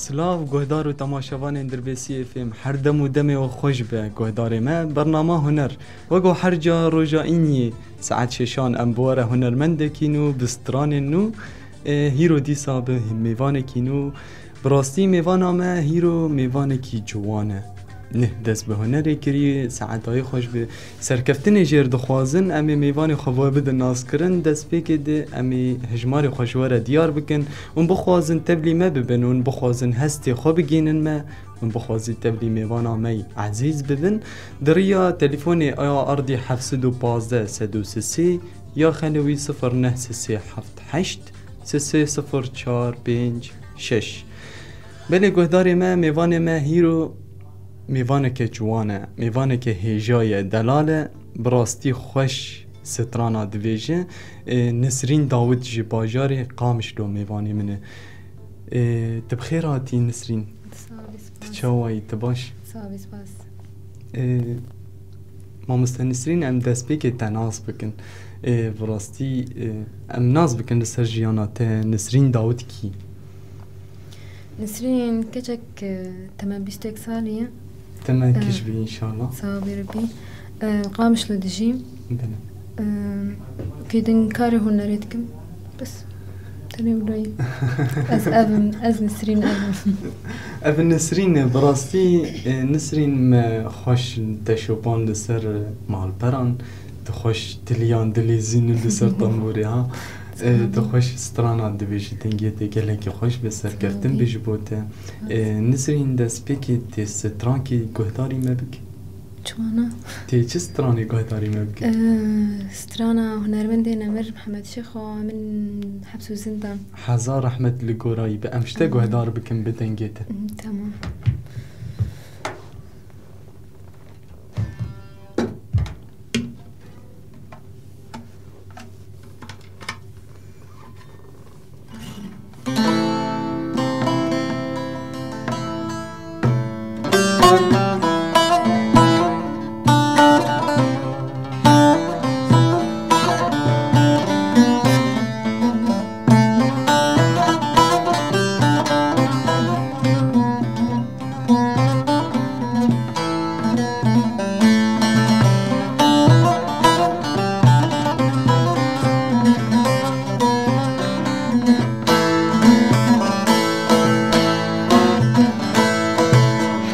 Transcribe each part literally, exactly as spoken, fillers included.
Silav, guhdar û temaşevanên Dirbêsiyê F M, her dem û demê we xweş be, guhdarê me. Bernama Huner. Wego her ca roja îniyê saet şeşan em bi we re hunermendekî nû bi stranên nû, e, hîro dîsa bi mêvanekî nû. Bi rastî mêvana me hîro mêvanekî ciwan e. Neh dest bi hunerê kirî, saetayê xweş bi serkeftinê jêr dixwazin, em ê mêvanê xwe bi we bidin naskirin. Destpêkê de em ê hejmarê xwe ji we re diyar bikin. Hûn bixwazin tevlî me bibin, hûn bixwazin hestê xwe bigihînin me, hûn bixwazî tevlî mêvana me yî ezîz bibin, di riya telîfonê aya ardî heft sed û pazdeh sed û sisê ya xelewî sifir neh sisê heft heşt sisê sifir çar pênc şeş. Belê guhdarê me, mêvanê me hîro mêvaneke ciwan e, mêvaneke hêja ye, delal e, bi rastî xweş strana dibêje. E, Nisrîn Dawid ji bajarê Qamişlo mêvanê min e. E, tu bi xêr hatî Nisrîn. Sağ ol, spas. Tu çawa yî, tu baş? Sağ ol, spas. E, Mamoste Nisrîn, em destpêkê te nas bikin. E, bi rastî, e, em nas bikin li ser jiyana te. Nisrîn Dawid kî? Nisrîn keçek, e, teme bîst û yek salî ye. Teme Eh, kiş bî înşallah. Sawa bê Rebî. Eh, Qamişlo dijî. Belê. Eh, kêdin karê hunerê dikim. Bes. Tenê wilo yî. Ez ev im, ez Nisrîn ev im. Ev Nisrîn e, bi rastî, e, Nisrîn me xweş te şopand li ser malperan, tu xweş tiliyan dilîzîn li ser tembûrê ha. E, tu xweş strana dibêjî, dengê te gelekî xweş be, serkeftin be ji bo te. E, Nisrîn, destpêkê tê strankê guhdarî me bike. Çima na? Tê çi stranê guhdarî me bike? Ee, strana hunermendê nemir Mihemed Şêxo, Min Heps û Zindan. Hezar rehmet li gorayî be. Em ji te guhdar bikin bi dengê te. Hı, tamam.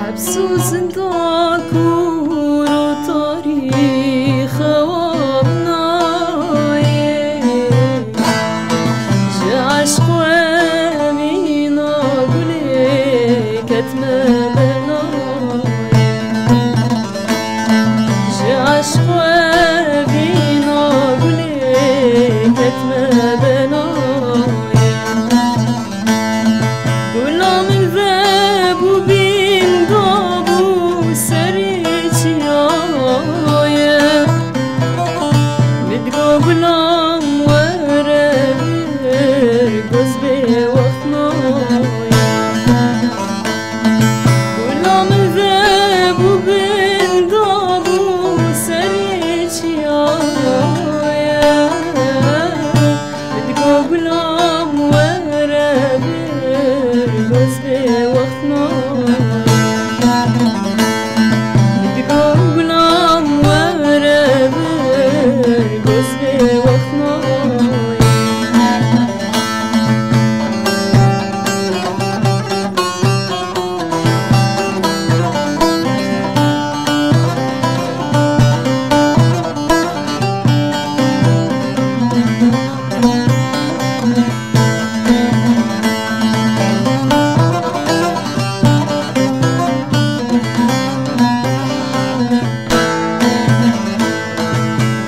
Heps û zindan kûr û tarî xewa min nayê. Ji eşq we mîna gulê ketme belayê. Ji eşq we mîna gulê ketme belayê. Gula min vebû bîn dabû serê çiyaye. Min digo gulam were vir, goz bê wext naye. Gula min vebû bîn dabû serê çiyaye. Digo gulam were vir, goz bê wext naye. Digo gulam were vir, goz bê wext naye.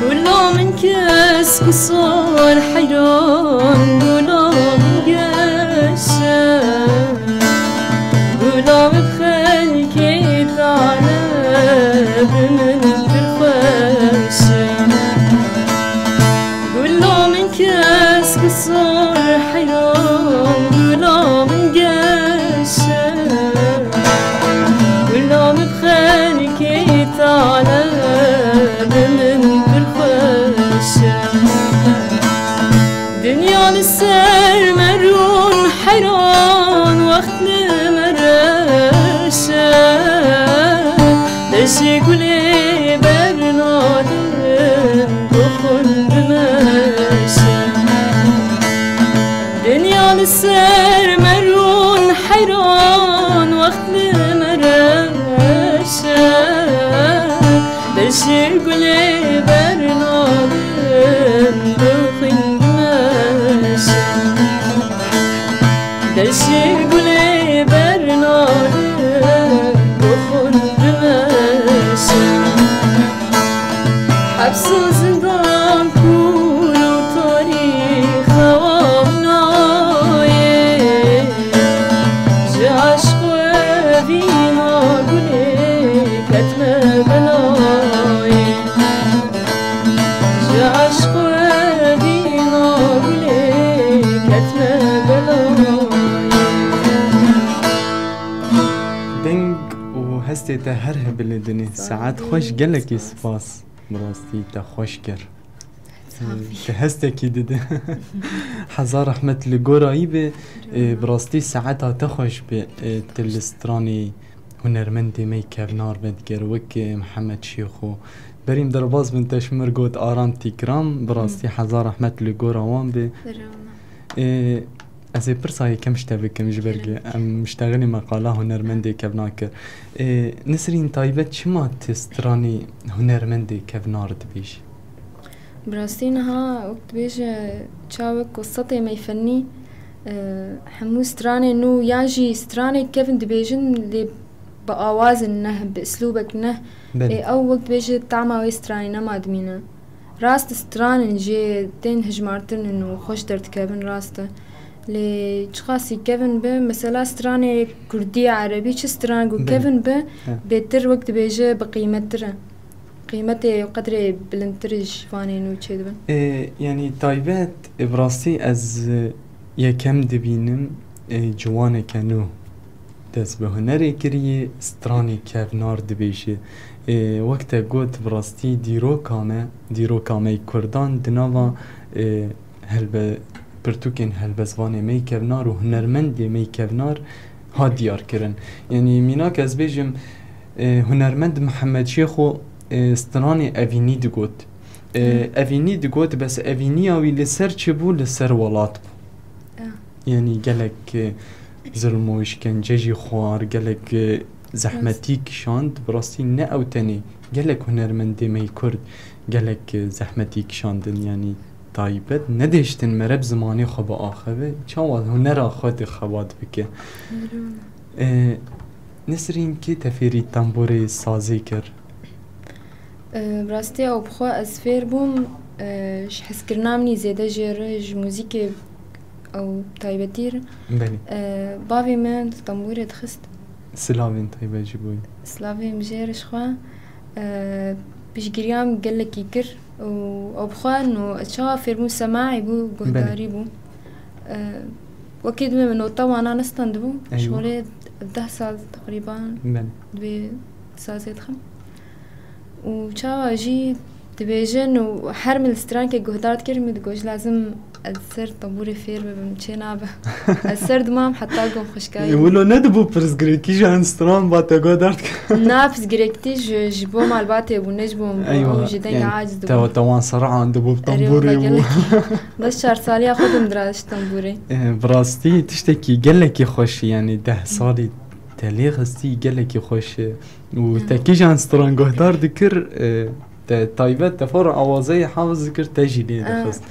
Gula min kesk û sar heyran, gula min geşe. Gula min bi xelkê tane, bi min pir xweş e. Gula min kesk û sar heyran, gula min geşe. Gula min bi xelkê tane, bi min pir xweş e. Dinya li ser me rûn heyran, wext li Gulê bernadin bi xwîn bimeşe. Dest ji gulê bernadin bi xwîn bimeşe. Hepsa zindan kûr û tarî xewa min nayê. Ji eşq we vîna gulê ketme belayê. Ji eşq we vîna gulê ketme belayê. Deng û hestê te her hebile dinê. Saet xweş, gelekî spas. Bi rastî te xweş kir. Safî. Te hestekî dide. Hezar rehmet li gorayî be. Ê, bi rastî saeta te xweş be. Ê, tu li stranê hunermendê me yê kevnar vedikir, wek, ê, Mihemed Şêxo. Berî min derbas bin te ji min got Aram Tîkram. Bi rastî hezar rehmet li gora wan be. Ê, ez ê pirsa yekem ji te bikim, ji ber ku em miştexilî meqala hunermendê kevnar kir. Ê, Nisrîn, taybet çima tu stranê hunermendê kevnar dibêjî? Bi rastî niha wek dibêje, çawa wek ku setê me yê fennî, e, hemû stranên nû yan jî stranê kevin dibêjin, lê bi awazin neh, bi islûbek neh. Belê. Ê, ew wek dibêje, tama wê stranê nema dimîne. Rast, stranên jê tên hijmartin in û xweş derdikevin, rast e. Lê çiqasî kevin bi, mesela stranê kurdî, erebî, çi stran ku Belê. kevin bi, He. bêtir wek dibêje bi qîmettir e. Qîmetê û qedrê bilindtir ji vanê nû çêdibin. Ê, yanî taybet, ê, bi rastî ez, e, yekem dibînim, ê, ciwaneke nû dest bi hunerê kiriye, stranê kevnar dibêje. Ê, wek te got, bi rastî dîroka me, dîroka me yê kurdan di nava, ê, helbe-, pirtûkên helbestvanê me yê kevnar û hunermendê me yê kevnar hat diyar kirin. Yanî mînak ez bêjim, e, hunermend Mihemed Şêxo, e, stranê evînî digot. E, Hmm. evînî digot, bes evîniya wî li ser çi bû? Li ser welat bû. Ah. Yanî gelek, e, zilm û îşkence jî xwar, gelek, e, zehmetî kişand. Bi rastî ne ew tenê, gelek hunermendê me yê kurd gelek, e, zehmetî kişandin. Yanî taybet nedêştin meriv zimanê xwe biaxive, çawa hunera xwe dê xebat bike. Mirona. E, Nisrîn, kê te fêrî tembûrê sazê kir? E, bi rastî ew bi xwe ez fêr bûm, e, ji hezkirina min î zêde jê re ji muzîkê ew taybetî re. Belê. E, bavê min tembûrê dixist. Silavên taybet ji bo wî. Silavê min jê re ji xwe. E, piştgiriya min gelekî kir û ew bi xwe no ez çawa fêrbûm semaî bû, guhdarî Belê. bû. E, wekî dibê min nota wana nistandibû. Eywa. Ji holê deh sal teqrîban Belê. dibê sazê dixim. Û çawa jî dibêjin û her min li strankê guhdar dikir, min digot, ji lazim ez ser tembûrê fêr bibim, çê nabe. Ez ser dimam heta gom xwişkayî. Ê, wilo nedibû pirsgirêkî ji hin stran ba te guhdar dikir? Na, pirsgirêkî ji, ji bo malbatê bû, ne ji bo min bû. Eywa, Ew ji dengê yanî aciz te, dibû. te wan serandibû bi Erê, tembûrê wala bû. gelekî. Beş çar saliya xwe dimdira ji tembûrê. Ê, bi rastî tiştekî gelekî xweş e, yanî deh salî te lê xistî gelekî xweş e. Û Hmm. te kîjan stran guhdar dikir, e, te taybet te fora awazeyê hafiz dikir, te jî lê Ah. dixist.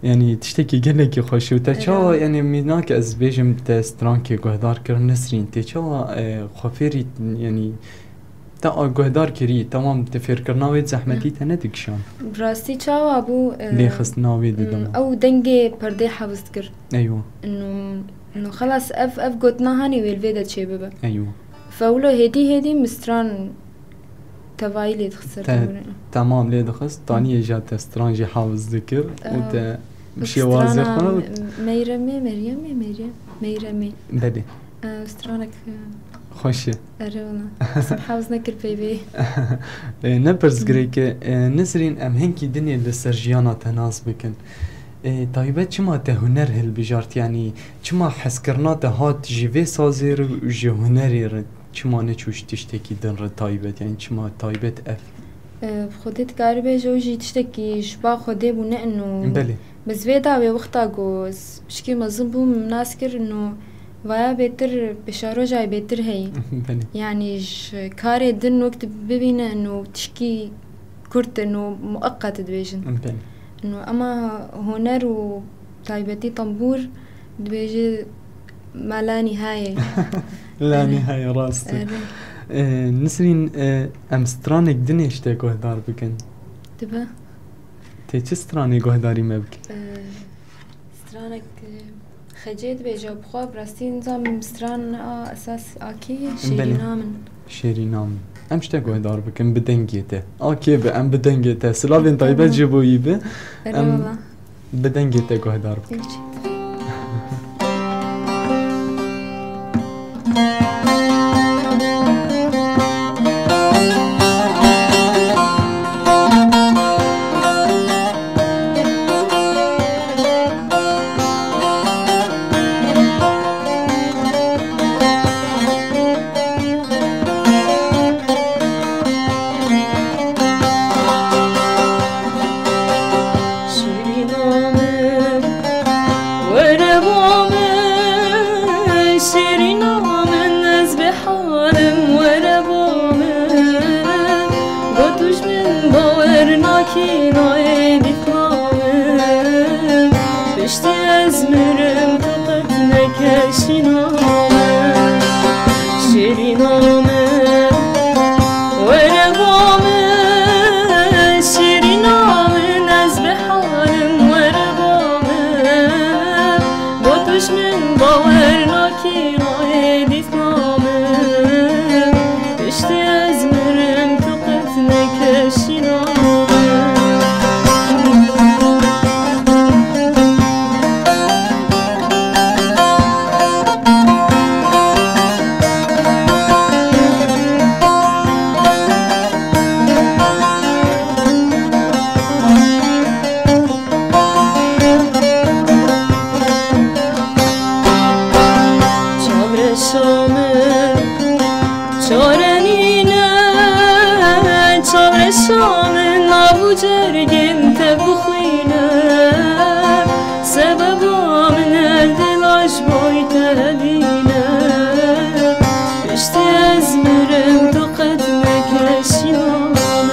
Yanî tiştekî gelekî xweş û te Ero. çawa, yanî mînak ez bêjim te strankê guhdar kir Nisrîn, tê çawa, e, xwe fêrî, yanî te a guhdar kirî, temam te fêrkirina wê zehmetî Hmm. te nedikişand. Bi rastî çawa bû, e, Lê xistina wê di hmm, dema. ew dengê perdê hafiz dikir. Eywa. Ino, ino xelas ev, ev gotina hanê wê li vê de çê bibe. Eywa. Fewlo hêdî hêdî min stran tevayî lê dixist ser Te tembûrê. temam lê dixist, taniyê jî te stran jî hafiz dikir û Ew, te bi ew şêwazê strana xwe me-, Meyremê, Meryemê, Meryem, Meyremê. Belê. Ew stranek, e, Xweş e. Erê wina. Qism hafiz nekir peyvê. E, ne pirsgirêk e, e, Nisrîn, em hinkî dinê li ser jiyana te nas bikin. E, taybet çima te huner hilbijart, yanî çima hezkirina te hat ji vê sazê re û ji hunerê re? Çima neçû ji tiştekî din re taybet? Yanî çima taybet ev? E, bi Xwedê dikarî bêje, ew jî tiştekî ji ba Xwedê bû, ne ino. Belê. Bi zvê da wê wexta ku ez pişkê mezin bûm, min nas kir, ino Vaya bêtir, pêşerojayê bêtir heye. Belê. Yanî ji karê din wek tu bibîne, ino tişkî kurt, ino mueqet dibêjin. Belê. Ino ema huner û taybetî tembûr dibêje me la nîhaye. La nîhaye, rast e. Erê. E, Nisrîn, e, em stranek dinê ji te guhdar bikin. Dibe. Tê çi stranê guhdarî me bike? E, stranek, e, Xecê dibêje, bi xwe bi rastî nizam stran a esas a kê ye? Belê. Şêrîna min. Şêrîna min. Em ji te guhdar bikin bi dengê te. A kê bi, em bi dengê te. Silavên taybet Tamam. ji bo yî bi. Erê Em wala. bi dengê te guhdar bikin. Peki. Şîrîna min, were bo min, şîrîna min, ez bêhal im, were bo min. Got û ji min bawer nakî, nayê dîtina min. Piştî ez mirim, tu qet neke şîna min. Şîrîna min, were bo min, şîrîna min, ez bêhal im, were bo min. Got û ji min bawer nakî, nayê dîtina min. Piştî ez mirim, tu qet neke şîna min. Çavreşa min çare nîne, çavreşa min nav û cergên te bixwîne. Sebeba min ev dila ji bo te hebîne. Piştî ez mirim, tu qet neke şîna min.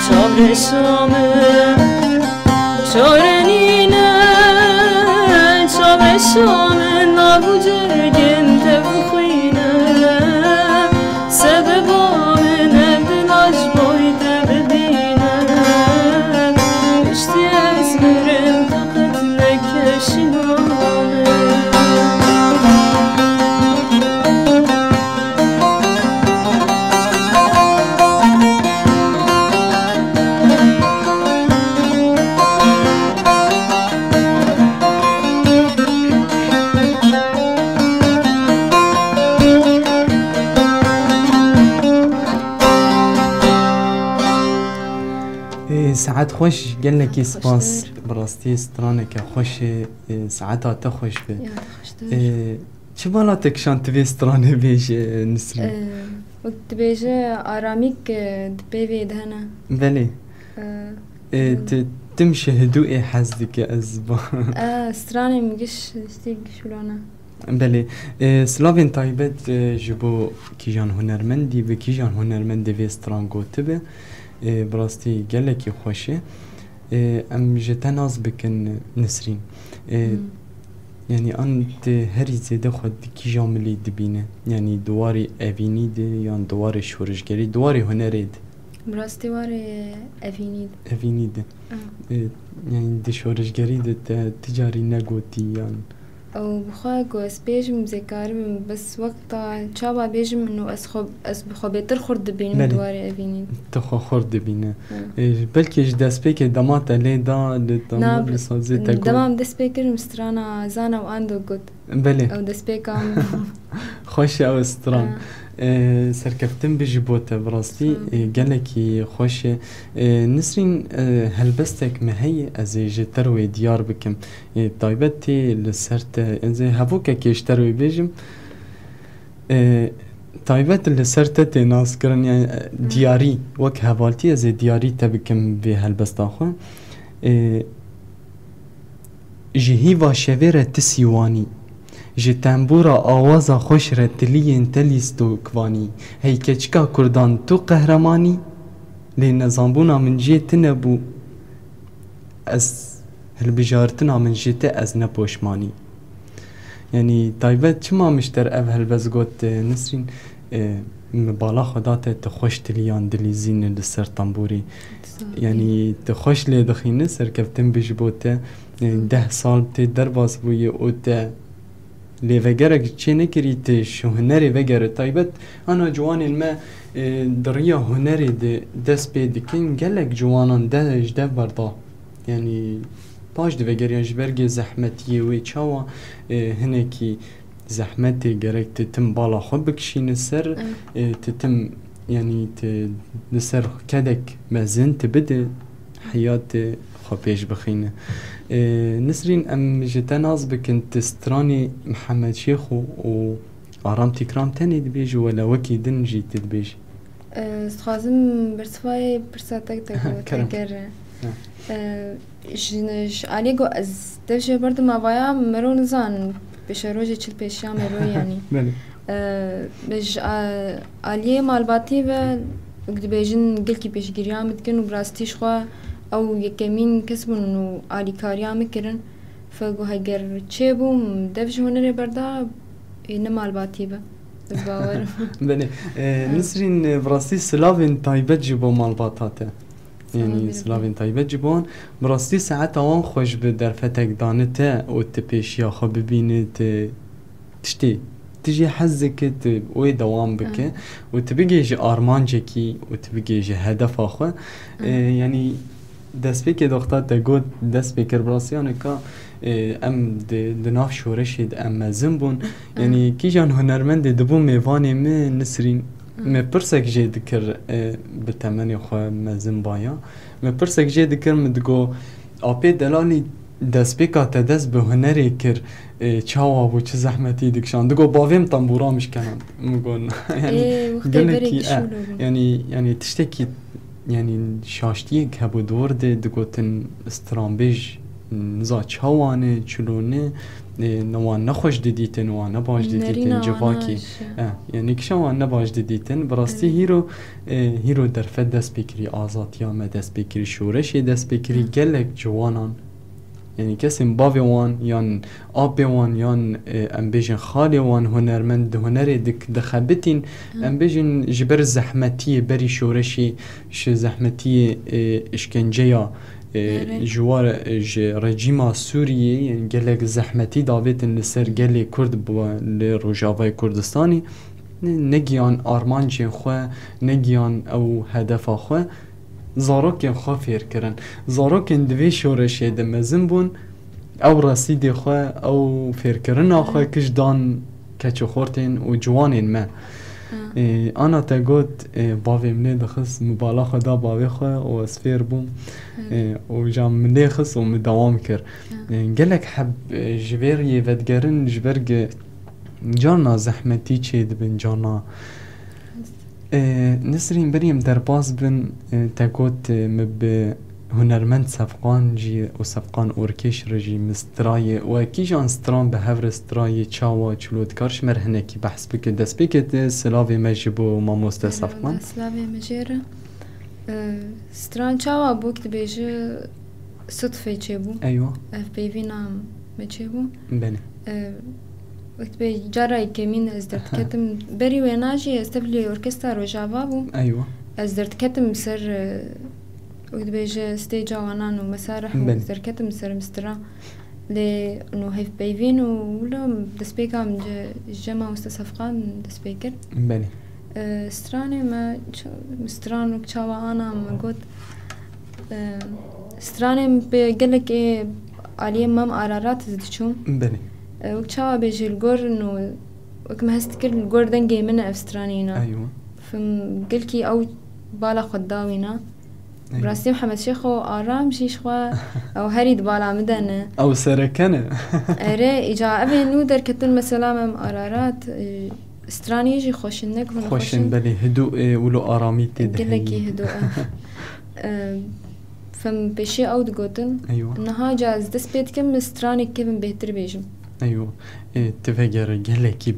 Çavreşa min çare nîne, çavreşa min nav û cergên te bixwîne. Sebeba min ev dila ji bo te bibîne. Piştî ez mirim, tu qet neke şîna min. Ê, saet xweş, gelekî Saet spas. xweştir. Bi rastî straneke xweş e, ê, saeta te xweş be. Ya, te xweştir. Ê, çi bala te kişand tu vê stranê bêje, Nisrîn? Ê, wek dibêje, aramîk, e, di pê vê de hene. Belê. Ê, Ê, tu, tim şehidû ê hez dike ez ba. Ê, stranê min giş, tiştê giş wilo ne. Belê. Ê, silavên taybet, ê, ji bo kîjan hunermendî, bi kîjan hunermendê vê stran gotibe. Ê, bi rastî gelekî xweş e. Ê, em ji te nas bikin, Nisrîn. Ê, Hmm. yanî an te herî zêde xwe di kîja milî dibîne? Yanî di warê evînî de yan di warê şorişgerî, di warê hunerê de? Bi rastî warê evînî de. Evînî de. Ah. Ê, yanî di şorişgerî de te ti carî negotî yan? Ew bi xwe ku ez bêjim, ez ê karim, bes wexta çawa bêjim, ino ez xwe, ez bi xwe bêtir xurt dibînim Belê. di warê evînî. Tu xwe xurt dibîne. Hı. Ê, belkî ji destpêkê dema te lê da, li dema Na, li sazê te got. dema min dest pê kir, min strana Zana û Ando got. Belê. Ew destpêka min bû. Xweş e ew stran. Ha. Ê, serkeftin bi ji bo te bi rastî. Sağ ol. Ê, gelekî xweş e. Ê, Nisrîn, ê, helbestek me heye, ez ê ji te re wê diyar bikim. Ê, taybetê li ser te, ez ê hevokekê ji te re wê bêjim. Ê, taybet li ser te tê nas kirin, yani, e, Hmm. diyarî, wek hevaltî ez ê diyarî te bikim vê helbesta xwe. Ê, ji hîva şevê re ti sîwanî. Ji tembûra awaza xweş re tiliyên te lîstok vanî. Hey keçika kurdan tu qehremanî. Lê nezanbûna min jê tune bû. Ez hilbijartina min ji te ez ne poşmanî. Yanî taybet çima min ji te re ev helbest got, e, Nisrîn, e, min bala xwe da te, tu xweş tiliyan dilîzînî li ser tembûrê. Yanî tu xweş lê dixînî, serkeftin bî ji bo te. E, deh sal tê derbas bûyî û te lê vegerek çê nekirî, tu ji hunerê vegere taybet. Ana ciwanên me, e, di riya hunerê de dest pê dikin, gelek ciwanan de ji dev berda. Yanî paş divegeriyan ji ber gê zehmetiyê wê çawa, e, hinekî zehmetê gerek tu tim bala xwe bikişîne ser, e, tu tim, yanî tu li ser kedek mezin tu bide, heyatê xwe pêş bixîne. E, Nisrîn, em ji te nas bikin, tu stranê Mihemed Şêxo û Aram Tîkram tenê dibêjî, wele wekî din jî tu dibêjî? Ez dixwazim bersivayê pirsa te, te got, Kerem. Eger, Ha. e, ji, ji aliyê ku ez dev jê berdim avaya, mero nizan pêşerojê çil pêşiya mero, yanî. Belê. E, ji, a, aliyê malbatî ve, wek dibêjin, gelkî pêşgiriya min dikin û bi rastî ji xwe ew yekemîn kes bûn û alîkariya min kirin. Fe got, heger çêbûm, dev ji hunerê berda, ê, ne malbatî be. Ez bawer im. Belê. E, Nisrîn, e, bi rastî silavên taybet ji bo malbata te. Yanî silavên taybet ji bo wan. Bi rastî saeta wan xweş bi derfetek dane te û tu pêşiya xwe bibîne, tu tiştê, tu jê hez dike, tu wê dewam bike û tu bigihîjî armancekî û tu bigihîjî hedefa xwe. E, yanî destpêkê doxta te got, dest pê kir bi rastî, yanî ka, e, em di, di nav şoreşê de em mezin bûn. Yanî kîjan hunermendê dibû mêvanê min Nisrîn, min pirsek jê dikir, e, bi temenê xwe mezin baya. Min pirsek jê dikir, min digo, apê delalî destpêka te dest bi hunerê kir, e, çawa bû, çi zehmetî dikişand? Digo, bavê min tembûra min şikand. Min got, yanî, Ê, wextê gelekî, berê e, kişûlo bû. Yanî, yanî tiştekî, yanî şaştiyek hebû di wir de, digotin stranbêj niza çawa ne, çilo ne, e, ne wan nexweş didîtin, wan ne baş didîtin, Nerîna wana civakî. Ji. E, yanî kişa wan ne baş didîtin. Bi rastî hîro, e, hîro derfet dest pê kirî, azatiya me dest pê kirî, şoreşê dest pê kirî, gelek ciwanan. Yanî kesên bavê wan yan apê wan yan, e, em bêjin xalê wan hunermend di hunerê dik-, dixebitîn, em bêjin ji ber zehmetiyê berî şoreşê, ji zehmetiyê, e, işkenceya, e, ji war, e, ji rejîma Sûriyê, yanî gelek zehmetî davêtin li ser gelê Kurd bi-, li Rojavayê Kurdistanê. Ne-, negiyan armancên xwe, negiyan ew hedefa xwe. Zarokên xwe fêr kirin. Zarokên di vê şoreşê de mezin bûn, ew resîdê xwe, ew fêrkirina xwe kiş dan keç û xortên û ciwanên me. Ê, ana te got, ê, bavê min lê dixist, min bala xwe da bavê xwe û ez fêr bûm. Ê, û ja min lê xist û min dewam kir. Ê, gelek heb, ê, ji vê riyê vedigerin ji ber ge-, carna zehmetî çêdibin, carna Ee, Nisrîn, berî em derbas bin, e, te got, e, min bi hunermend Sefqan jî û Sefqan Orkêş re jî min strayê û kîjan stran bi hev re strayê çawa çilo dikar ji me re hinekî behs bike. Destpêkê te silavê me ji bo mamoste Sefqan. Silavê me jê re. Ee, stran çawa bû ki dibêje sudfê çêbû. Eywa. Ev peyvîna me çêbû. Belê. Ee, Wek dibê cara yekemîn ez derdiketim. Berî wêna jî ez tevlî orkestra Rojava bûm. Eywa. Ez derdiketim ser, e, wek dibêje stêca wanan û mesarih û Belê. Ez derdiketim ser mistira. Lê no hevpeyvîn û wilo destpêka min ji, ji cema Usta Sefqan dest pê kir. Belê. E, stranê me ç-, stran wek çawa ana me got, e, stranê min pê gelek ê aliyê Mem Ararat ez diçûm. Belê. E, wek çawa bêjî li gor no, wek min hest dikir li gor dengê min ev stranê îna. Eywa. Fim gelkî ew bala xwe dawîna. Eywa. Bi rastî Mihemed Şêxo Aram jî ji xwe ew herî di bala min de ne. Ew sereke ne. Erê, îca ev ê nû derketin mesela Mem Ararat, e, stranê jî xweş in, ne ku hûn Xweş in, xweş in. Belê, hidû, e, wilo aramî tê de Gelekî heyî. Hidû, e. E, fem pêşî ew digotin. Eywa. Niha ca ez dest pê dikim, min stranek kevin bêhtir bêjim. Eywa, e, tu vegere gelekî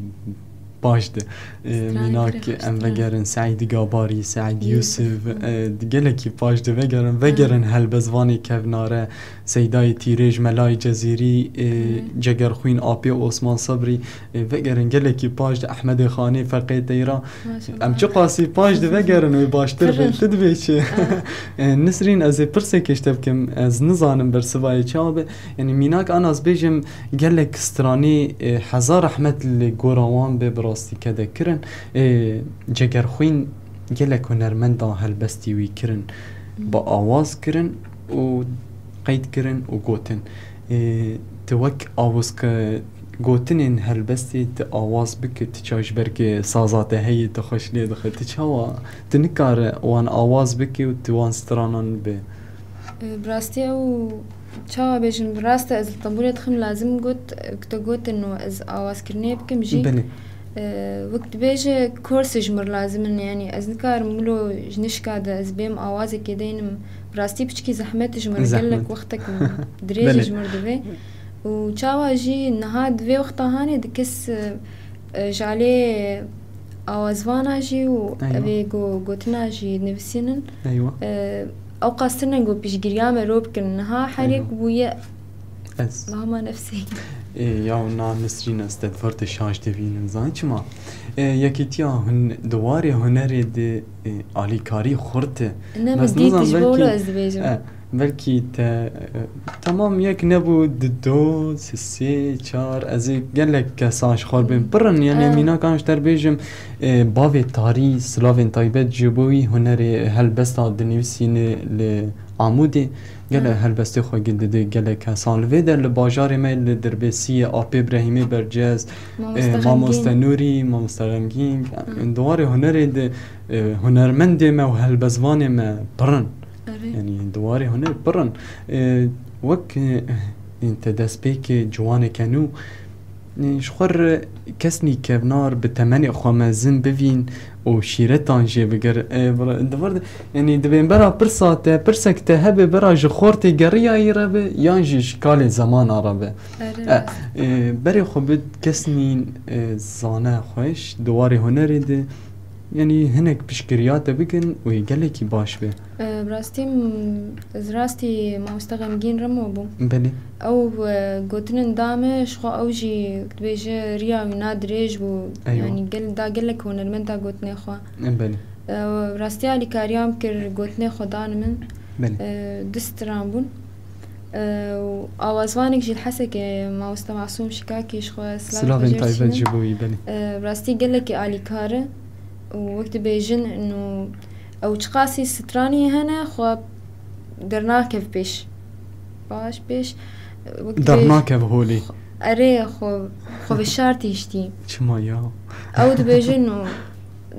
baş de. E, Stranê mînak em vegerin Seîd Gabarî, Seîd Yûsif, e, gelekî baş de vegerin, vegerin helbestvanê kevnare, Seydayê Tîrêj, Melayê Cezîrî, e, Cegerxwîn, Apê Osman Sebrî, e, vegerin gelekî paş de Ehmedê Xanê, Feqê Teyra. Maşallah. Em çiqasî paş de vegerin wê baştir be. Pir. Tu dibê çi? E, Nisrîn, ez ê pirseke ji te bikim. Ez nizanim bersivayê çawa be. Yanî mînak ana ez bêjim gelek stranî, e, hezar rehmet li gora wan be, bi rastî kede kirin. E, Cegerxwîn gelek hunermenda helbestî wî kirin. Bi awaz kirin û qeyd kirin û gotin. Ê, tu wek awozke gotinên helbestê tu awaz bike, tu çawa ji ber ke saza te heye, tu xweş lê dixe, tu çawa, tu nikare wan awaz bike û tu wan stranan bi? Ê, bi rastî ew çawa bêjin, bi rast e ez li tembûrê dixim, lazim got, ku te gotin û ez awazkirinê bikim jî. Belê. Ee, wek dibêje, korsê ji mir lazim in, yanî ez nikarim wilo ji nişka de ez bêm awazekê deynim. Bi rastî piçkî zehmet ji mir, Zehmet. gelek wextek dirêj Belê. ji mir divê. Û çawa jî niha di vê wexta hanê di kes, e, e, ji alê awazvana jî û Eywa. evê go-, gotina jî nivîsînin. Eywa. E, ew qastirine go piştgiriya me ro bikin. Niha herêk Eywa. bûye Ez. Lama nefsê. Ê, ya na Nisrîn, ez te di vir de şaş dibînim. Zanî çima? Ê, yekîtiya hun-, di warê hunerê de, ê, alîkarî xurt e. Ne, min dît, ji bo wilo ez dibêjim. E, belkî te, e, temam yek nebû, di do, sê, sê, çar, ez ê gelek kesan ji xwe bêm. Pir in, yanî mînakan ji te bêjim, ê, bavê Tarî, silavên taybet ji bo wî, hunerê helbesta dinivîsîne li Amûdê. Gelek helbestê xwe gi-, dide gelek kesan. Li vê der li bajarê me li Dirbêsiyê, Apê Brehîmê Bercez, Mamoste e, Mamoste Xemgîn. Nûrî, Mamoste Xemgîn. Di warê hunerê de, e, hunermendê me û helbestvanê me pir in. Erê. Yanî di warê hunerê pir in. E, wek, e, te destpêkê ciwaneke nû, Ji xwe re kesnî kevnar bi temenê xwe mezin bivîn û şîretan jê bigir. E, bira-, di vir de, yanî di bênbera pirsa te, pirsek te hebe bira ji xortê geriyayî re be yan jî ji kalê zemana re be. Erê, E, rast. e, berê xwe bi kesnî, e, zane xweş di warê hunerê de, yanî hinek piştgiriya te bikin û yê gelekî baş be. E, bi rastî, m-, ez rastî mamoste Xemgîn Remo bûm. Belê. Ew, e, gotinên da me, ji xwe ew jî dibêje riya wî na dirêj bû. Eywa. Yanî gel-, da gelek hunermend da gotinê xwe. E, belê. E, bi rastî alîkariya min kir, gotinê xwe dan min. Belê. E, du stran bûn. E, û awazvanek jî li Hesekê, mamoste Masûm Şikakî, ji xwe silavê Silavên xwe jê taybet dişînim. ji bo wî, belê. E, bi rastî gelekî alîkar e û wek dibêjin, û ew çiqasî stranî hene, xwe dernakev pêş. Baş pêş, e, wek dibêj- Dernakev holê. Erê, xwe, xwe veşartî hiştî. Çima ya? Ew dibêjin û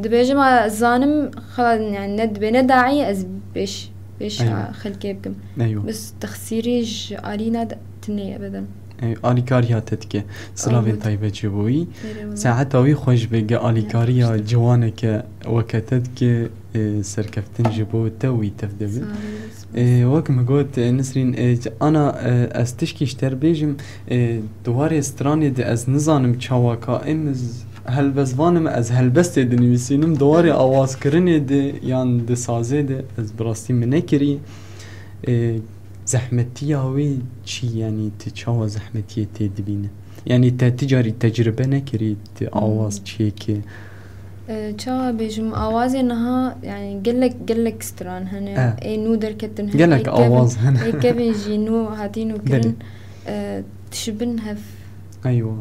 dibêjim, a, zanim, xwe, yani, ne dibê ne daî ez pêş, pêş Eywa. a xelkê bikim. Eywa. Bes texsîrî ji alîna de tune ye beden. Ey, alîkariya te dike. Silavên Awud. taybet ji bo wî. Erê wele. Saeta wî xweş be, ge alîkariya Ya, işte. ciwaneke weke te dike, e, serkeftin ji bo te û wî tev de be. Sağ ol, spas. E, wek min got, e, Nisrîn, e, ana, e, ez tişkî ji te re bêjim, e, di warê stranê de ez nizanim çawa ka em z-, helbestvan im, ez helbestê dinivîsînim, di warê Hı. awazkirinê de yan di sazê de ez bi rastî min nekirî. E, zehmetiya wê çi, yanî tu çawa zehmetiyê tê dibîne? Yanî te ti carî tecrube nekirî, tu Hmm. awaz çiyekê? E, çawa bêjim, awazê niha, yani gelek, gelek stran hene. E. Ê nû derketin hene, Gelek ê kevin, awaz hene. ê kevin jî nû hatî nû kirin. Belê. E, dişibin hev. Eywa.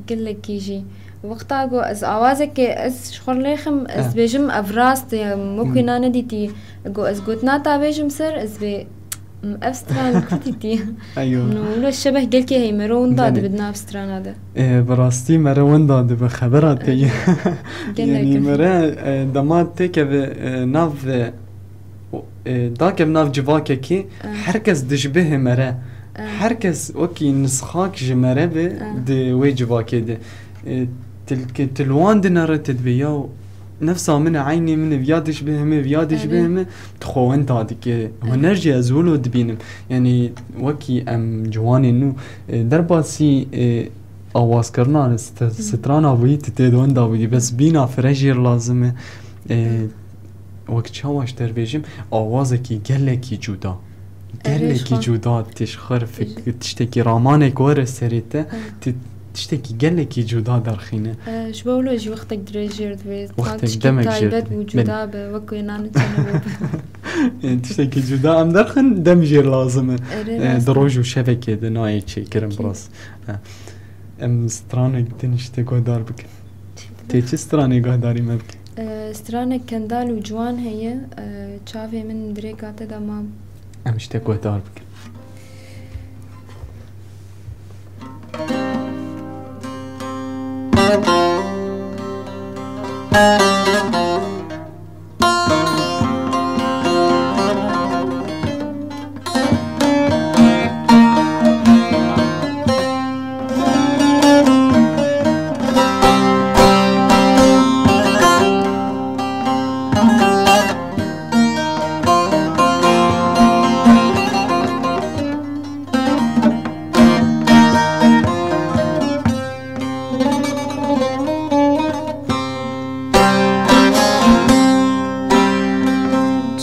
Gelekî jî. Wexta ku ez awazekê, ez ji xwe lêxim, ez E. bêjim ev rast e, ya, Hmm. muxîna nedîtî. Ku ez gotina ta bêjim ser, ez bê, m, ev stran kutîtî. Eywa. No, wilo şebeh gelkê heye, mero winda Belê. dibe di nav strana de. E, bi rastî mere winda dibe xebera te ye. Gelek. Yanî mere, e, dema têkeve, e, nav, e, o, e, dakev nav civakekê, E. her kes dişbihe mere. E. Her kes wekî nisxak ji mere be E. di wê civakê de. E, til-, ke tu li wan dinere, tu dibê ya nefsa min e, eynê min e, viya dişbihe min, viya dişbihe Erê. min, tu xwe winda dike. Erê. Huner jî ez wilo dibînim. Yanî wekî em ciwanên nû, e, derbasî, e, awazkirina st-, strana wî tu tê de wenda wî, bes bîna fire jêr lazim e. E, wek çawa ji te bêjim, awazekî gelekî cuda. Gelekî cuda tê ji xwe re fik-, tiştekî ramanek were serê te, tu tiştekî gelekî cuda derxîne. E, ji bo wilo jî wextek dirêj jêr divê. Wextek demek jêr taybet divê. Bû, cuda be, wek wê nan çene bû. E, tiştekî cuda em derxin, dem jêr lazim e. Erê, e, rast e. Di roj û şevekê de nayê çêkirin, bi rast. E, em stranek din ji te guhdar bikin. Tê çi stranê guhdarî me bike? E, stranek kendal û ciwan heye, e, çavê min dirêka te de ma. Em ji te guhdar bikin.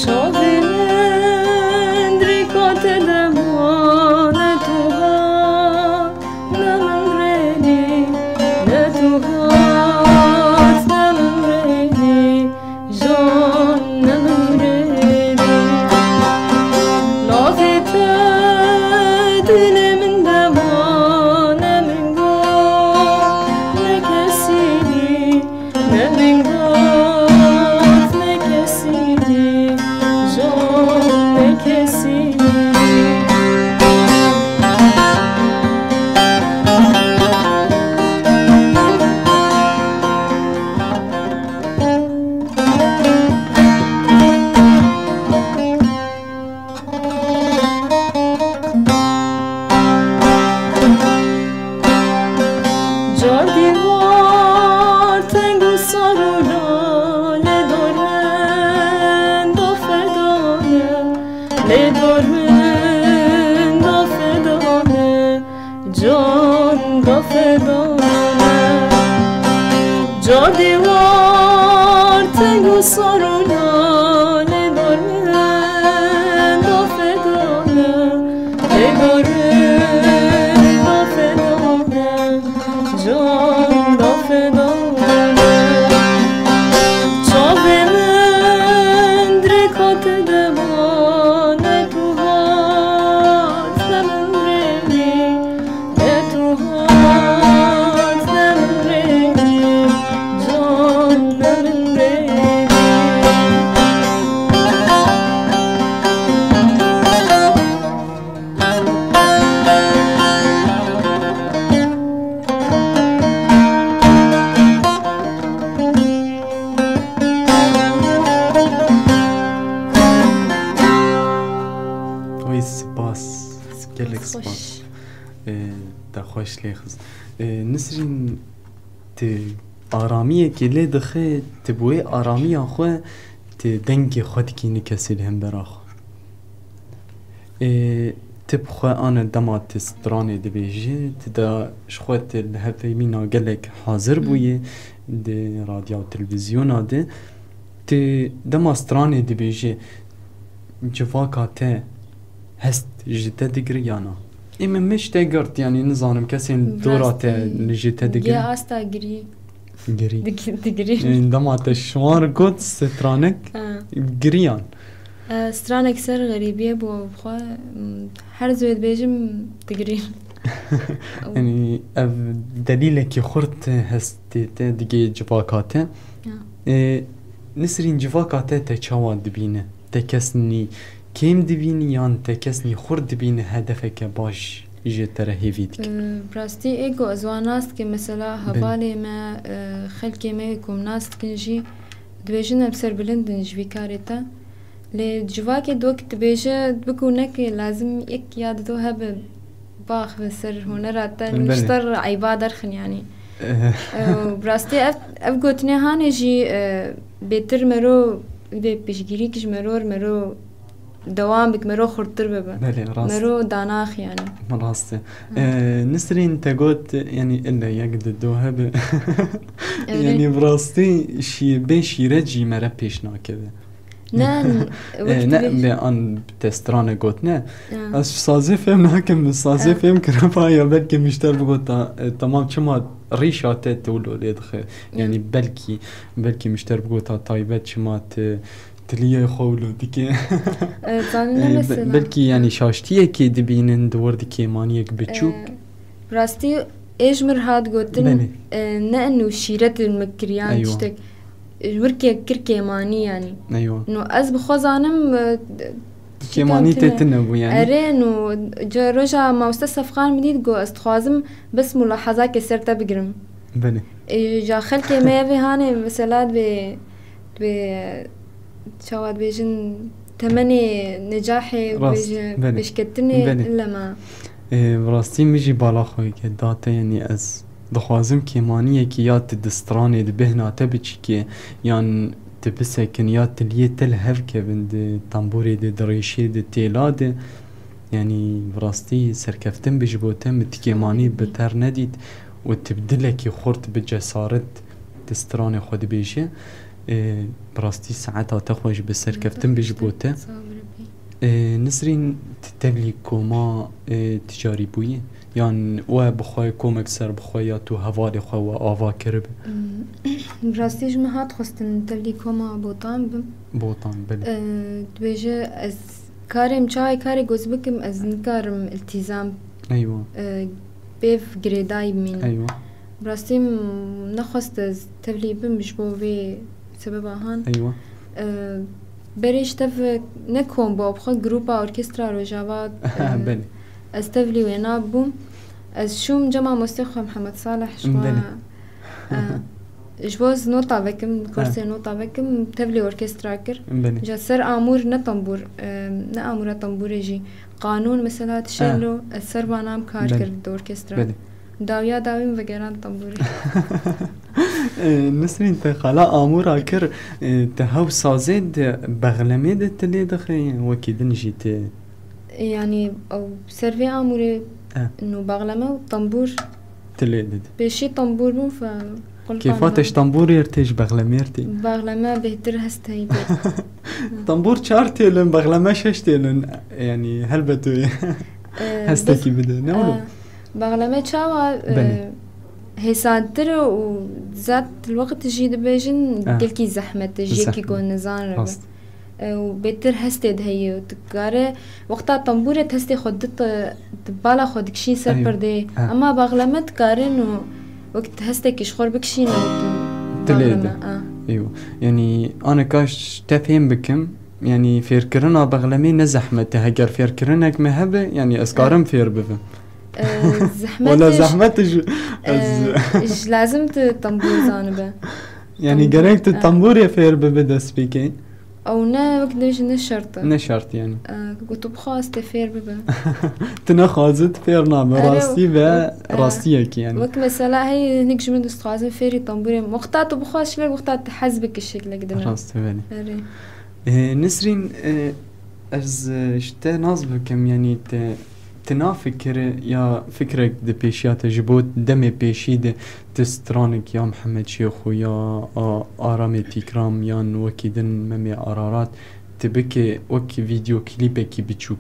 Çavê min dirêka te de ma, ne tu hat, ne min rênî, ne tu hat, ne min rênî. Jan ne min rênî, navê te dilê min de ma, ne min got, ne kesî, ne min got, ne kesî, jan ne kesî. Car dîwar teng û sar û lal e, dor min da fedan e, lê dor min da fedan e. Can da fedan e. Car dîwar teng û sar û lal e, dor min da fedan e. Lê dor min da fedan e. Can da fedan e. Çavê min dirêka te de ma, ne tu hat, ne min rênî. Ne tu hat, ne min rênî, can ne min rênî. Oy, spas. Gelek spas. Spas, xweş. Ê, te xweş lê xist. Ê, Nisrîn, tu aramiyekê lê dixe, tu bi wê aramiya xwe, tu dengê xwe dikînî kesî li hembera xwe. Ê, tu bi xwe ane dema tu stranê dibêjî, tu de ji xwe tu li hevpeyvîna gelek hazir bûyî di radyo û televîzyona de. Tu dema stranê dibêjî, civaka te hest ji te digiri ya na? Ê min, min ji te girt, yanî nizanim kesên dora te ji te digiri. Rastî, ya asta girî. Girî. Dig-, digirî. Ê, dema te şiwan got stranek, ha, giriyan. E, stranek ser xerîbiyê bû xwe, m, her zû dibêjim digirî. Yanî ev delîlekî xurt hestê te digê civaka te. Ya. Ê, Nisrîn, civaka te, te çawa dibîne? Te kes nî kêm dibînî yan te kes nî xurt dibîne hedefeke baş ji te re hêvî dike? Ee, bi rastî ê ku ez wan nas dikim, mesela, belê, hevalê me, e, xelkê me ku min nas dikin jî dibêjin em serbilind in ji vî karê te. Lê civakê di wek dibêje, bik û nekê, lazim yek ya dido hebe. Baxve ser hunera te, belê, ji te re eyba derxin, yanî. Eh. Ew, bi rastî ev, ev gotinê hanê jî, e, bêtir mero, vê piştgirîk ji mero, mero dewam bik, mero xurttir bibe. Belê, rast. Mero danax yani. Rast e. Hı. Ee, Nisrîn te got, yani ille yek di do hebe. Evet. Yani bi rastî şî-, bê şîret jî mere pêş nakeve. Ne, Ee, wek ne, dibê- be an te strane got ne. Ya. Ez sazê fêm nakim, sazê Ya. fêm kirapa ya belkî mişter bigota, e, tamam çima rîşa te tu lo lê dixe. Yani Ya. belkî, belkî mişter bigota taybet çima te tiliyê xwe wilo dike. Evet, zanî ne Ee, be-, mesela. belkî yani şaştiyekê dibînin di wir di kêmaniyek biçûk. Ee, rastî ê ji mir hat gotin, Belê. e, ne enu şîret min kiriyan Eywa. tiştek. Ji wir kê-, kir kêmanî yani. Eywa. No ez bi xwe zanim, e, Kêmanî tiştek tê tune. tune bû yani. Erê, no ca roja mamoste Sefqan min dît got, ez dixwazim bes mulahazakê ser te bigirim. Belê. E, ja xelkê me vê hanê mesela dibê, dibê çawa dibêjin temenê necahê Rast, dibêje belê. pêşketinê Belê. lema. E, bi rastî min jî bala xwe ke da te, yani ez dixwazim kêmaniyekî ya tu di stranê di bêhna te biçikê, yan tu bisekin, ya tiliyê te li hev kevin di tamborê de, di rêşê de, têla de. Yani bi rastî serkeftin bi ji bo te, min ti kêmanî bi ter nedît û tu bi dilekî xurt, bi cesaret di stranê xwe dibêje. Ê, bi rastî saeta te xweş bi, serkeftin bi ji bo te. Sağ ol, Rebî. Ê, Nisrîn, tu tevlî koma, ê, ticarî bûyî? Yan we bi xwe komek ser bi xwe ya tu hevalê xwe we ava kiribe? Hmm, bi rastî ji min hat xwestin tevlî koma Botan bim. Botan, belê. Ee, dibêje ez karê min çawa karê goz bikim, ez nikarim iltîzam, Eywa. e, pêv girêdayî bimînim. Eywa. Bi rastî min nexwest ez tevlî bim ji bo vê sebeba han. Eywa. E, berê ji tev ne kom bû, bi xwe grupa orkestra Rojava, e, Belê. ez tevlî wê nabûm. Ez çûm cem mamostê xwe Mihemed Salih ji xwe, Belê. e, ji bo ez nota vekim, kursê nota vekim, tevlî orkestra kir. Belê. Ca ser amûr ne tambûr, e, ne amûra tambûrê jî. Qanûn mesela tişelo, ez ser vanan kar Belê. kir di orkestra. Belê. Dawiya dawî min vegeran tambûrê. E, Nisrîn, te xala amûra kir, e, te hew sazê di bexlemê de tu lê dixê, wekî din jî tê? Yani, ew ser vê amûrê E. nû bexleme û tambûr. Tu lê didî. Pêşî tambûr bûn, fe qulpa Kêfa te niha. ji tambûrê tê, ji bexlemê tê? Bexleme bêhtir hest heyî bê. Tambûr çar têlin, bexleme şeş têlin. Yani, helbet wê E, hestekî bide. Ne wilo? E, bexleme çawa, e, Belê. hêsantir û zat li wext jî dibêjin, E. gelkî zehmet e, ji yekî Zehmet. ku nizan re be. Rast. E, û bêtir hestê diheyî û dikare wexta tembûrê tu hestê xwe dit, tu bala xwe dikişîn ser Eywa. perdeyê. Ha. Ema baxleme dikarin û wek tu hestekî ji xwe re bikişîne û tu Dilê baxleme, de. a. Eywa. Yanî, anika ş-, te fêm bikim, yanî, fêrkirina bexlemê ne zehmet e. Heger fêrkirinek me hebe, yanî, ez Ha. karim fêr bibim. E, zehmet Wala e, zehmet e ji, e, ez ji lazim tu tembûr zanibe. Yanî, Tembûr, gerek tu e. tembûrê fêr bibe destpêkê. Ew ne, wek dibêjin, ne şert e. Ne şert yani. E, ku tu bixwaz tê fêr bibe. Tu nexwazit fêr nabe, Erê, rastî ve e, rastiyekî yani. Wek mesela hey hinek ji min dixwazin fêrî tembûrê. Wexta tu bixwaz şilek, wexta tu hez bikî şeklek din e. Rast e, belê. Erê. E, Nisrîn, e, ez, e, ji te nas bikim, yani te, te na fikir ya fikrek dipêşiya te ji bo demê pêşî de Ti stranek ya Mihemed Şêxo ya, a, Aramê Tîkram yan wekî din Memê Ararat, ti bike wek vîdyoklîpekî biçûk.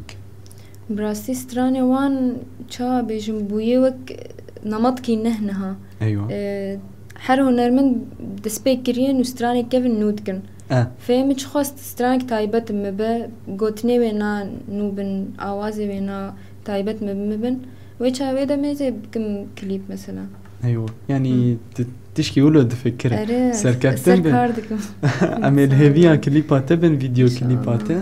Bi rastî stranê wan, çawa bêjim, bûye wek nematkî neh niha. Eywa. E, her hunermend destpê kiriye nû stranek kevin nû dikin. E. Fê min çi xwest stranek taybet min be, gotinê wê na nû bin, awazê wê na taybet min, min bin. Wê çawa wê demê zê bikim klîp mesela. Eywa. Yanî Hı. ti-, tişkî wilo difikire. Erê, Serkeftin ser be. kar dikim. Em ê li Sağ hêviya ol. klîpa te bin, vîdeo İnşallah. klîpa te.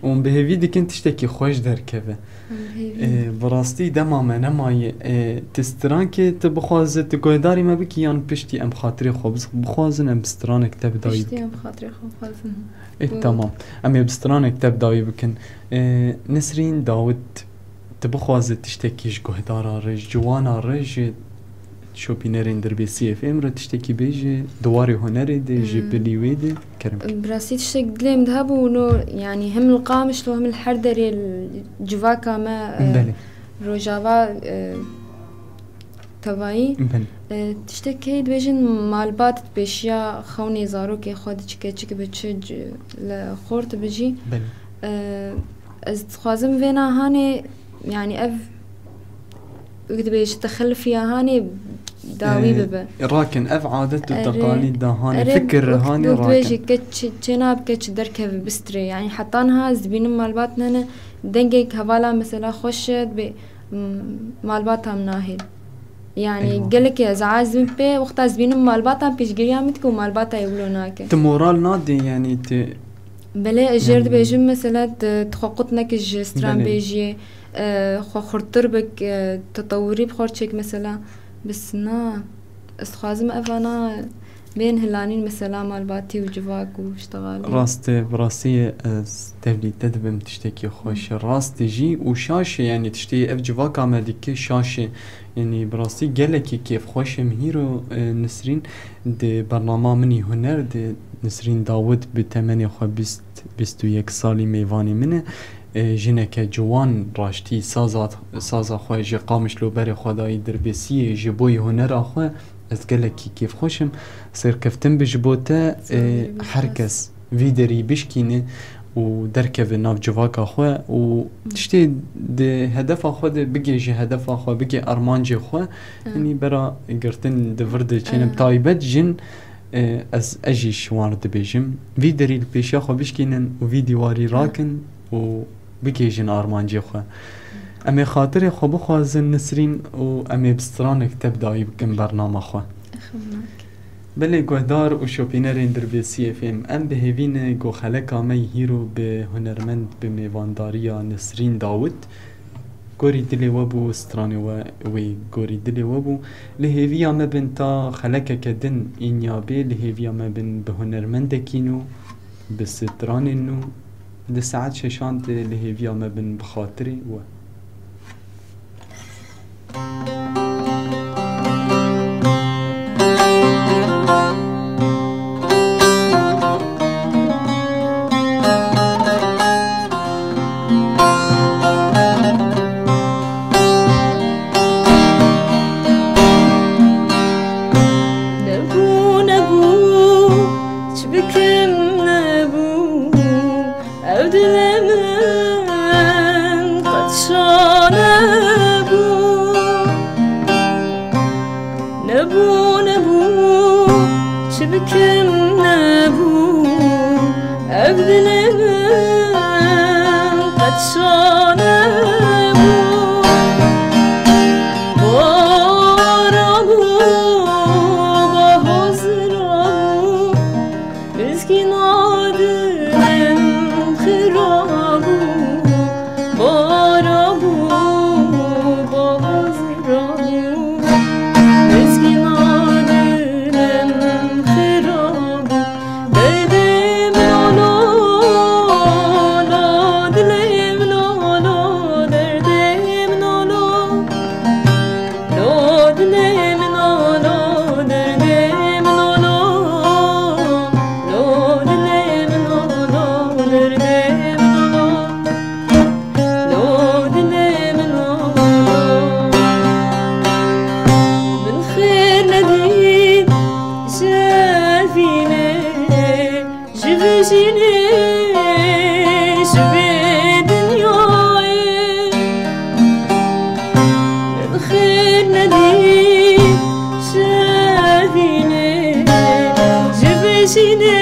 Û bi hêvî dikin tiştekî xweş derkeve. Em bi hêvî. Ê, bi rastî dema me nemaye, ê, ti strankê tu bixwaze, tu guhdarî me bikî yan piştî em xatirê xwe biz-, bixwazin, em bi stranek te bi dayî Piştî bikin. em xatirê xwe bixwazin. Ê, Bu- tamam. Em ê bi stranek te bi dayî bikin. Ê, Nisrîn Dawid, tu bixwaze tiştekî ji guhdara re, ji wana re, ji Şopînerên Dirbêsiyê F M re tiştekî bêje, di warê hunerê de, ji Hı. bilî wê de, kerem. Bi rastî tiştek dilê min de hebû, no, yanî hem li Qamişlo, hem li her derê, li civaka me, e, Belê. Rojava, e, tevayî. Belê. E, tiştek heye dibêjin malbat pêşiya xewnê zarokê xwe di çi keçik bi çi c-, li xort bi jî. Belê. E, ez dixwazim vêna hanê, yanî ev wek dibêje, texellifiya hanê dawî Ee, bibe. Rakin ev adet û Erê, teqalîd da hanê erê, fikir wek, hanê wek rakin. Dibêje, keç çêna bi keç derkeve bistirê. Yanî heta niha ez dibînim malbat nene dengek hevala mesela xweş e, dibê, m-, malbata min nahêl. Yanî Eywa. Gelekê ez ez dibînim pê, wexta ez dibînim malbata min pêşgiriya min dike û malbata yê wilo nake. Tu moral nadê, yanî tu Belê, ez jê re Yanî dibêjim mesela, tu, tu xwe qut neke ji stranbêjiyê, Belê. E, xwe xurttir bik, e, tetewirî bi xwe re çêk mesela. Bes na, ez dixwazim evana bên hilanîn mesela malbatî û civak û ştexalî. Rast e, bi rastî ez tevlî te dibim tiştekî xweş e. Hı. Rast e jî û şaş e, yanî tiştê ev civaka me dike şaş e. Yanî bi rastî gelekî kêfxweş im hîro, e, Nisrîn di bernama Min î Huner de Nisrîn Dawid bi temenê xwe bîst, bîst û yek salî mêvanê min e. E, jineke ciwan raştî saza, saza xwe ji Qamişlo berê xwe dayî Dirbêsiyê ji bo yê hunera xwe. Ez gelekî kêfxweş im. Serkeftin bi ji bo te, e, Sağ ol, her kes vî derî bişkîne û derkeve nav civaka xwe û tiştê di hedefa xwe de bigihêje hedefa xwe, bigihê armancê xwe. Hı. Hinî bera girtin di vir de çêne, Hı. taybet jin, e, ez, ez jî ji wan re dibêjim. Vî derî li pêşiya xwe bişkînin û vî dîwarî Hı. rakin û bigihêjin armancê xwe. Em ê xatirê xwe bixwazin Nisrîn û em ê bi stranek te bi dawî bikin bernama xwe. Xemnak. Belê guhdar û şopînerên Dirbêsiyê F M, em bi hêvî ne ku xeleka me yî hîro bi hunermend, bi mêvandariya Nisrîn Dawid, gorî dilê we bû, stranê we wê gorî dilê we bû. Li hêviya me bin ta xelekeke din înya bê, li hêviya me bin bi hunermendekî nû, bi stranên nû, di saet şeşan de li hêviya me bin bi xatirê we. Nebû, nebû, çi bikim nebû, ev dilê min qet şa nebû. Nebû, nebû, çi bikim nebû, ev dilê min qet şa nebû. Bara bû, ba hozira bû, Mizgîna dilim xira bû, bara bû, bazira bû. Mizgîna dilim xira bû, derdê min o lo, lo, dilê min o lo, derdê min o lo. Lo dilê min o lo, derdê min o lo. Lo dilê min o lo, derdê min o lo. Lo dilê min o lo. Min xêr nedît ji evînê. Ji vê jînê, ji vê dinyayê, min xêr nedî ji evînê, ji vê jînê,